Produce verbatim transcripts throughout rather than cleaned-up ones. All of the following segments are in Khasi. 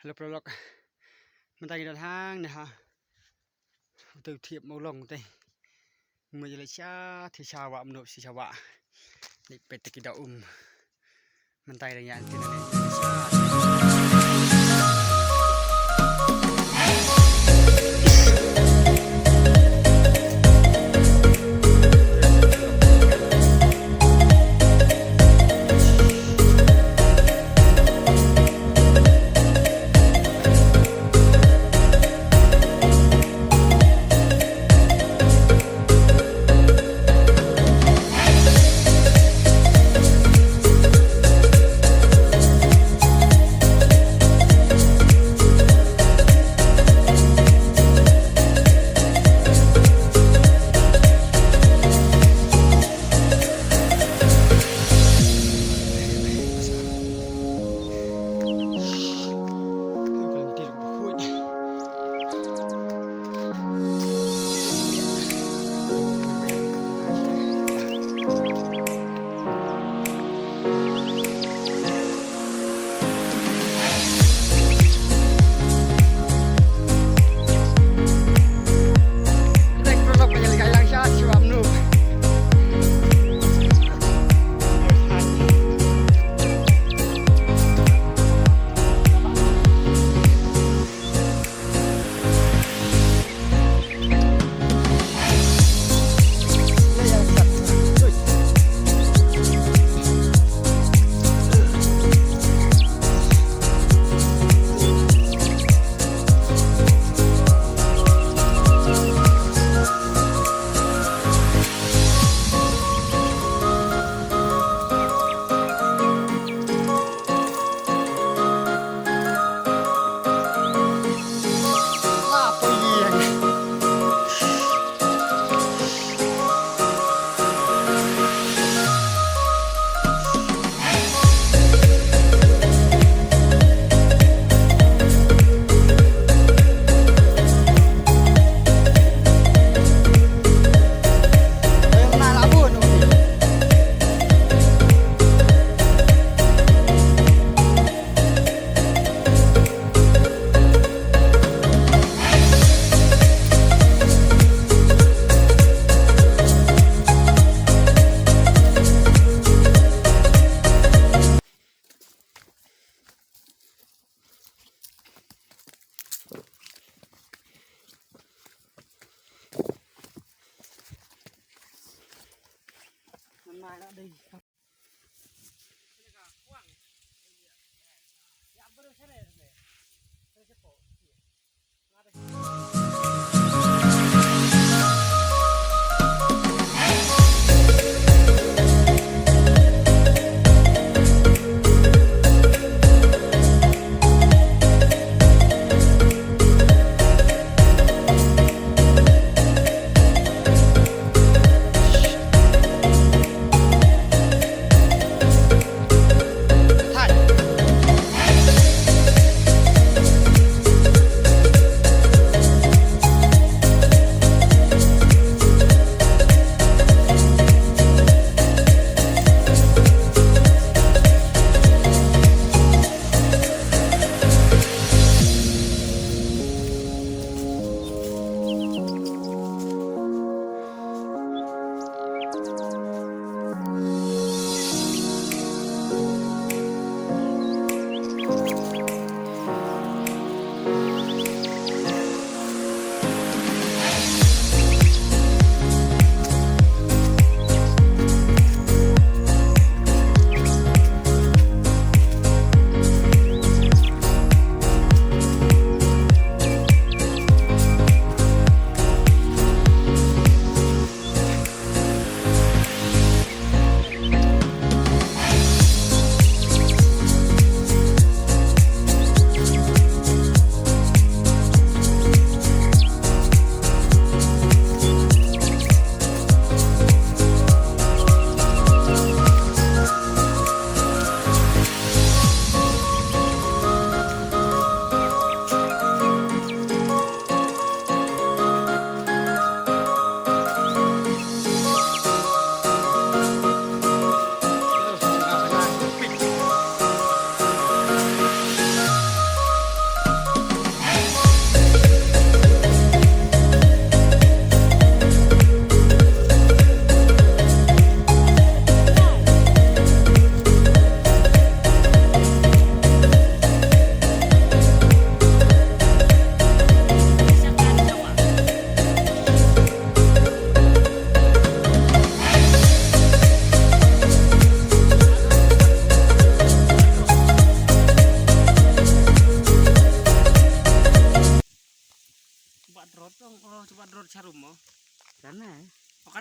Hello paralok. Mynta ngi don hangne ha uto u thiep Mawlong te. Mo jale sha thi sha wah, mnup sha wah. Nik pet te ki da um. Mynta ngi dang ïa anti na ne.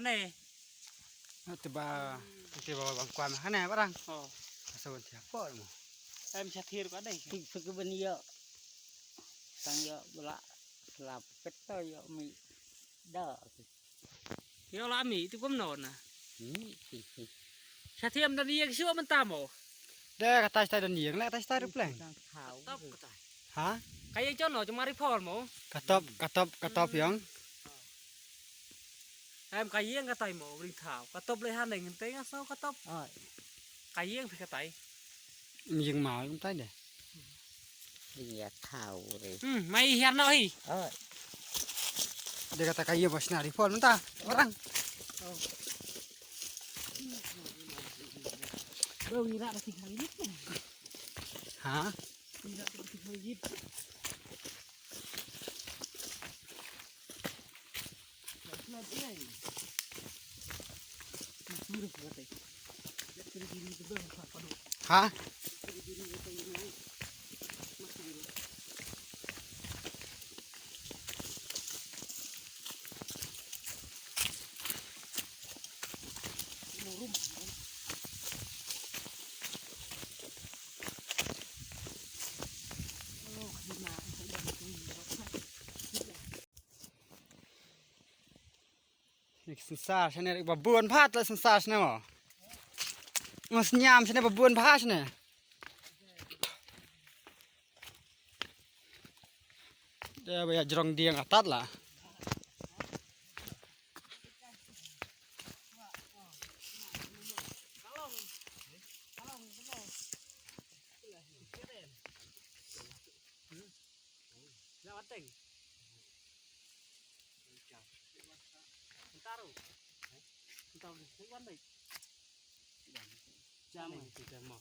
Ne. Te ba, te ba bang kwam ha ne barang. Oh. Ka sa wan tia por mo. Em sa thier ka dei. Tik phi ki ban ïoh. Tang ïoh bla. Slap pet to ïoh mi. Da. Ïoh la mi tu kum no na. Ni ti ti. Sa thiam dan ïeng shu mynta mo. De ka tai tai dan ïeng le ka tai tai rupleng. Top ka tai. Ha? Ka ïeng jon no cuma ri phol mo. Ka top, ka top, ka top ïeng. Em ka ïeng ka tai mo ring thau. Ka top le han dei ngin te nga so ka top. Oi. Ka ïeng phi ka tai. Ïeng mau ïeng tai de. Ring ïa thau re. Hmm, mai hiar no hi. Oi. De kata ka ïeng bas na ri phol mynta. Barang. Bro, ni rak dah tinggal ni. Ha? Ni rak dah tinggal ni. Ha? Nik sensar shane rik ba bun phat la sensar shane mo. Mas nyam shane ba bun phat shane. Dia ba ya jrong dieng atat la. Dah wateng. Ntar. Ntar. Wan dai. Jam, jam mo.